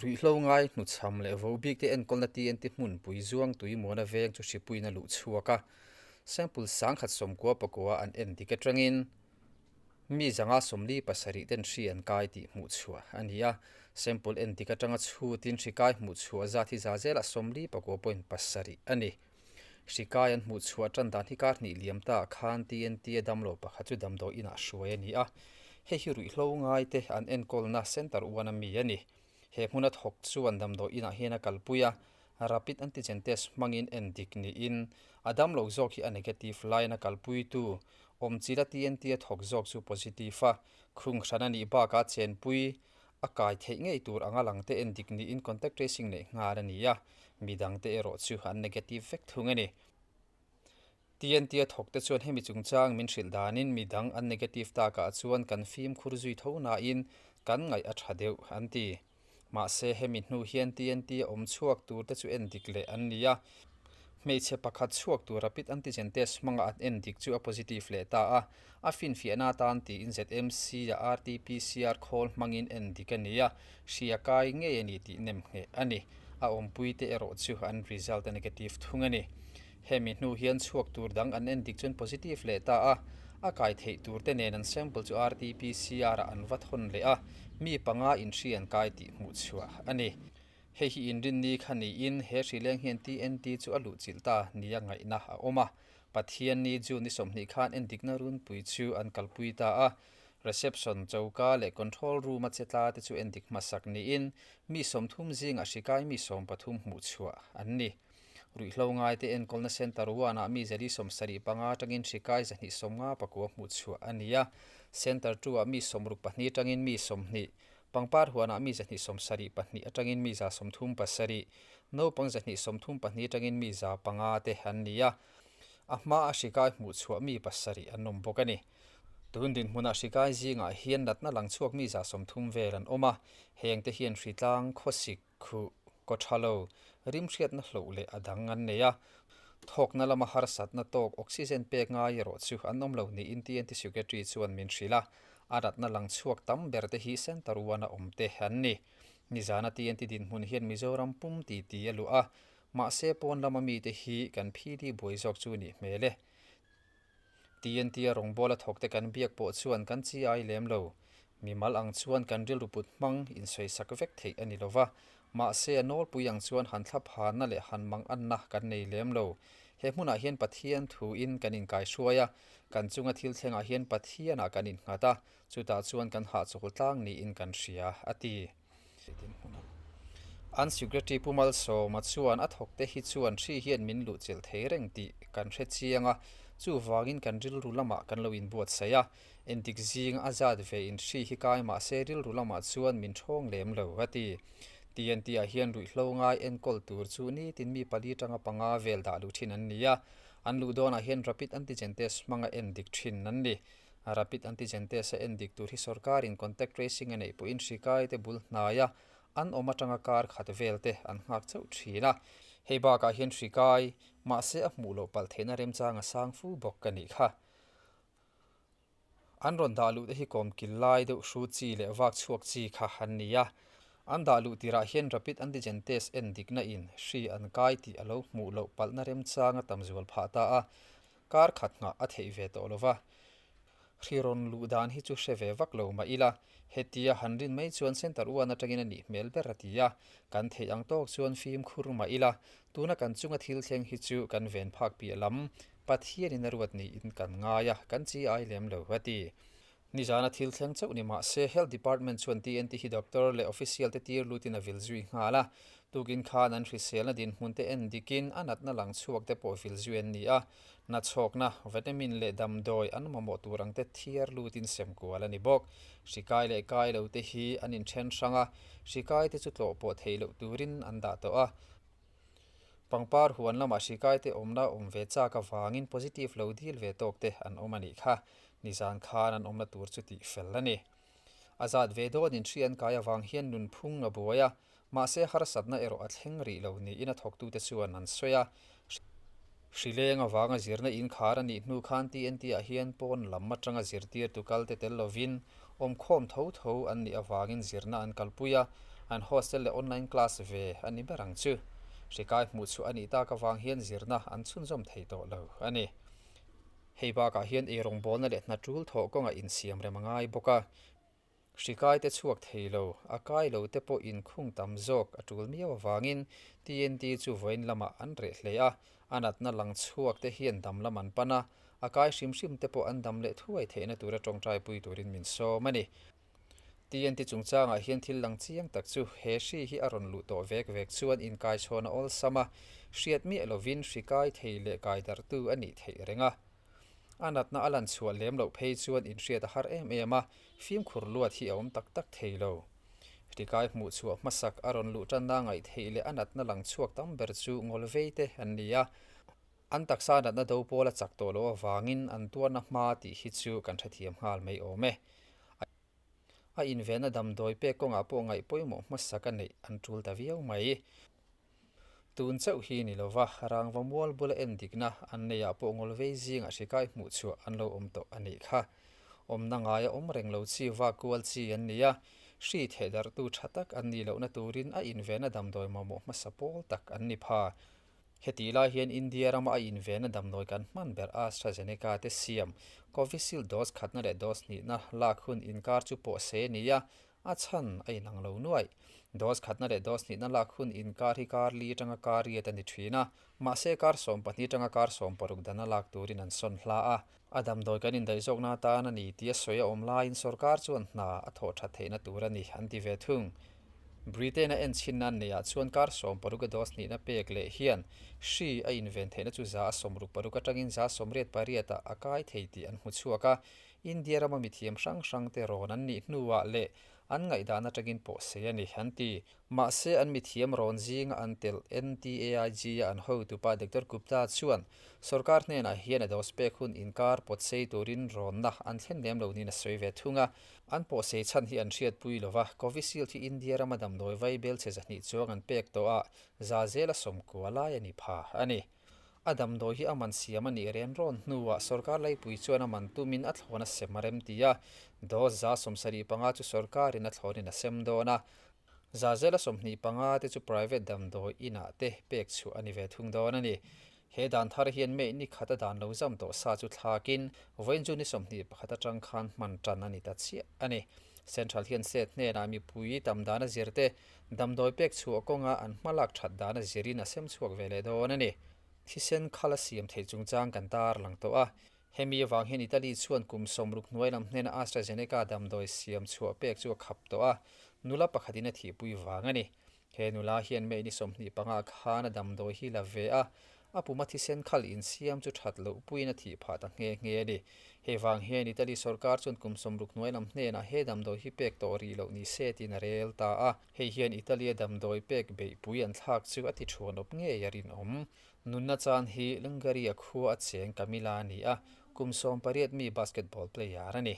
Ruihhlo ngai hnuchham leh vo bikte enkawlna TNT hmunpui Zuangtui Muana veng chu hripuiin a luh chhuak a. Sample 1099 an en dik atangin mi 147 ten hri an kai tih hmuh chhuah a ni a. Sample en dik atanga chhutin hri kai hmuh chhuah zat hi za zelah 49.7 a ni. Hri kai an hmuh chhuah tan dan hi kar hnih liam ta khan TNT a damlo pakhat chu damdawi inah hruai a ni a. Hei hi ruihhlo ngai te an enkawlna Centre 1 a mi a ni. He hmuna thawk chuan damdawi inah hian a kalpui a, rapid antigen test hmangin en dik niin a damlo zawk hi a negative laiin a kalpuitu awmchila TNT a thawk zawk chu positive a, khung hran a nih bakah chenpui a kai theih ngei tur anga lang te en dik niin contact tracing neih nghal a ni a, midang te erawh chu an negative vek thung a ni. TNT a thawk te chuan hemi chungchang min hrilh danin midang an negative takah chuan kan fimkhur zui tho nain kan ngaih a tha deuh an ti. Mahse hemi hnu hian TNT a awm chhuak tur te chu en dik leh an ni a. Hmeichhe pakhat chhuak tur rapid antigen test hmanga an en dik chu a positive leh ta a, a finfiahna atan tiin ZMC a RT-PCR khawl hmangin en dik a ni a, hria kai ngei a ni tih nem ngheh a ni. A awmpui te erawh chu an result a negative thung a ni. Hemi hnu hian chhuak tur dang an en dik chuan positive leh ta a, a kai theih tur te nen an sample chu RT-PCR ah an va thawn leh a, mi panga inhri an kai tih hmuh chhuah a ni. Hei hi inrinni kha niin he hrileng hian TNT chu a luhchilh ta nia ngaihna a awm a. Pathianni June ni 20 khan endikna runpui chu an kalpui ta a, reception choka leh control room a che tla te chu endik hmasak niin mi 30 zingah hri kai mi 13 hmuh chhuah an ni. Ruihhlo ngaite enkawlna Centre 1 ah mi 175 atangin hri kai 259 hmuh chhuah a ni a, Centre 2 ah mi 62 atangin mi 20, pangpar huanah mi 272 atangin mi 137, naupang 234 atangin mi 500 te an ni a, a hmaa hri kai hmuh chhuah mi 7 an awm bawk a ni. Tun dinhmunah hri kai zingah hian natna lang chhuak mi 30 vel an awm a, hengte hian hri tlang khawsik, Khuh, kaw tha lo, rimhriatna hloh leh a dang an nei a. Thawkna lama harsatna tawk oxygen pek ngai erawh chu an awm lo niin TNT Secretary chuan min hrilh a. A ratna lang chhuak tam ber te hi Centre 1 a awm te an ni. Nizana TNT dinhmun hian Mizoram pum ti ti a luah a, mahse pawn lama mite hi kan phili buai zawk chu nih hmel e. TNT a rawngbawla thawkte kan biak pawh chuan kan chi ai lem lo. Mimal ang chuan kan rilru put hmang insawisak vek theih a ni lo va, mahse a nawlpui ang chuan han thlap hanna leh han mang anna kan nei lem lo. He hmunah hian Pathian thuin kan inkaihruai a, kan chunga thil thlengah hian Pathianah kan innghat a, chutah chuan kan hahchawl tlang niin kan hria, a ti. An Secretary Pu Malsawma chuan a thawkte hi chuan hri hian min luhchilh thei reng tih kan hre chiang a, chuvangin kan rilru lamah kan lo inbuatsaih a, endik zing a zat ve in hri hi kai mah se rilru lamah chuan min ṭhawng lem lo, a ti. TNT ah hian ruihhlo ngai enkawl tur chu nitin mi pali tanga panga vel dah luh ṭhin an ni a, an luh dawnah hian rapid antigen test hmanga endik ṭhin an ni. Rapid antigen test a endik tur hi sorkarin contact tracing a neih pawhin hri kai te bul hnaia an awm atanga kar khat vel te an nghak chauh thin a. Hei bakah hian hri kai, mahse a hmuh loh palh theihna remchang a sang fu bawk ka nih kha. An rawn dah luh te hi kawmkil lai deuh hru chi leh vak chhuak chi kha an ni a. An dah luh tirah hian rapid antigen test endikna in hri an kai tih a lo hmuh loh palhna remchang a tam zual phah ta a. Kar khat nghah a theih ve tawh lova, hri rawn luh dan hi chu hre ve vak lo mah ila, hetia han rin mai chuan Centre 1 atangin a nih hmel ber a ti a, kan theih ang tawk chuan fimkhur mah ila, tuna kan chunga thil thleng hi chu kan ven phak piah lam Pathianin a ruat niin kan ngai a, kan chi ai lem lo a ti. Nizana thil thleng chauh ni mah se, Health Department chuan TNT hi doctor leh official te tir lutin a vil zui nghal a. Tukin khan an hriselna dinhmun te en dikin a natna lang chhuak te pawh vil zui an ni a. Nachhawkna, vitamin leh damdawi an mamawh tur ang te thiar lutin sem kual a ni bawk. Hri kai leh kai lo te hi an inthen hrang a, hri kai te chu tlawh pawh theih loh turin an dah tawh a. Pangpar huan lamah hri kaite awmna awm ve chak avangin positive lo dil ve tawk te an awm a nih kha. Nizan khan an awmna tur chu tih fel a ni. A zat ve dawnin hri an kai avang hian nunphung a buai a, mahse harsatna erawh a thleng rih lo niin a thawktute chuan an sawi a. Hri leng avanga zirna inkhar a nih hnu khan TNT ah hian pawn lam atanga zirtirtu kalte tel lovin awmkhawm tho tho an nih avangin zirna an kalpui a. An hostel leh online class ve a ni ber ang chu. Hri kai hmuh chhuah a nih tak avang hian zirna an chhunzawm thei tawh lo a ni. Hei bakah hian eirawngbawlna leh hna tul thawh kawngah insiam rem a ngai bawk a. Hri kai te chhuak thei lo, a kai lo te pawh inkhung tam zawk a tul miau avangin TNT chu vawiin lamah an reh hle a, a natna lang chhuak te hian dam lam an pan a, a kai hrim hrim te pawh an dam leh thuai theihna tura tawngtaipui turin min sawm a ni. TNT chungchangah hian thil lang chiang tak chu he hri hi a rawn luh tawh vek vek chuan inkaichhawn a awlsam a, hriat miah lovin hri kai thei leh kai darhtu a nih theih reng a. A natna a lan chhuah lem loh phei chuan inhriat a har em em a, fimkhur luat hi a awm tak tak thei lo. Hri kai hmuh chhuah hmasak a rawn luh tanna ngaih theih leh a natna lang chhuak tam ber chu ngawlvei te an ni a, An taksa natna do pawl a chak tawh loh avangin an tuarna hma tih hi chu kan hrethiam nghal mai awm e. A invenna damdawi pek kawngah pawh ngaih pawimawh hmasa ka neih an tul ta viau mai. Tun chauh hi ni lova rangva mual bula endikna an neiah pawh ngawlvei zingah hrikai hmuh chhuah an lo awm tawh a nih kha. Awmna ngaia awm reng lo chi vak kual chi an ni a, hri thehdarhtu tha tak an nih lohna turin a invenna damdawi mamawh hmasa pawl tak an ni pha. Hetih lai hian India rama a invenna damdawi kan hman ber AstraZeneca te siam Covishield dose khatna leh dose hnihna lak hun inkar chu pawh se a ni a, a chhan a inang lo nuaih. Dose khatna leh dose hnihna lak hun inkar hi kar li atanga kar riat a ni thin a, mahse kar 12 atanga kar 60 dana lak turin an sawn hla a. A damdawi kan indaih zawkna atan a ni tih a sawi a awm laiin sorkar chuan hna a thawh that theihna tur a ni an ti ve thung. Britain a enchhinna an neihah chuan kar 60 a dose hnihna pek leh hian hri a inven theihna chu 66 atangin 88 ah a kai thei tih an hmu chhuak a. India rama mithiam hrang hrangte rawn an nih hnuah leh an ngaihdan atangin pawh sei a ni an ti. Mahse, an mithiam rawn zinga an telh NTAIG a an hotupa Doctor Gupta chuan sorkar hnenah hian a dose pek hun inkar pawt sei turin rawnna an thlen lem lo niin a sawi ve thung a. An pawh sei chhan hi an hriatpui lo va, Covishield hi India rama damdawi vai belchhe 200 chuang an pek tawh a, za zela 90 lai a ni pha a ni. A damdawi hi a man siam a nih ren rawn hnuah sorkar laipui chuan a man tumin a thlawn a sem a rem ti a, dose 75 chu sorkarin a thlawnin a sem dawn a. Zazela 25 te chu private damdawi inah te pek chhuah a ni ve thung dawn a ni. He dan thar hian May ni khat a dan lo zam tawh sa chu thlakin vawiin chu ni 21 atang khan hman tan a ni ta chiah a ni. Central hian state hnenah mipui tam dan a zir te, damdawi pek chhuah kawnga an hmalak that dan a zirin a sem chhuak ve leh dawn a ni. Thisen khal a siam theih chungchang kan tar lang tawh a. Hemi avang hian Italy chuan kum 60 hnuai lam hnena AstraZeneca damdawi siam chhuah pek chu a khap tawh a, nula pakhatin a thihpui vang a ni. He nula hian May ni 25 khan a damdawi hi la ve a, a puma thisen khal insiam chu that loh puiin a thih phah ta nghe nghe a ni. Hei vang hian Italy sorkar chuan kum 60 hnuai lam hnenah he damdawi hi pek tawh rih loh ni se tiin a rel ta a. Hei hian Italy-a damdawi pek beihpui an thlak chu a ti thuanawp ngei a rinawm. Nunna chan hi Lunggaria khua a cheng Camila a ni a, kum 18 mi basketball player a ni.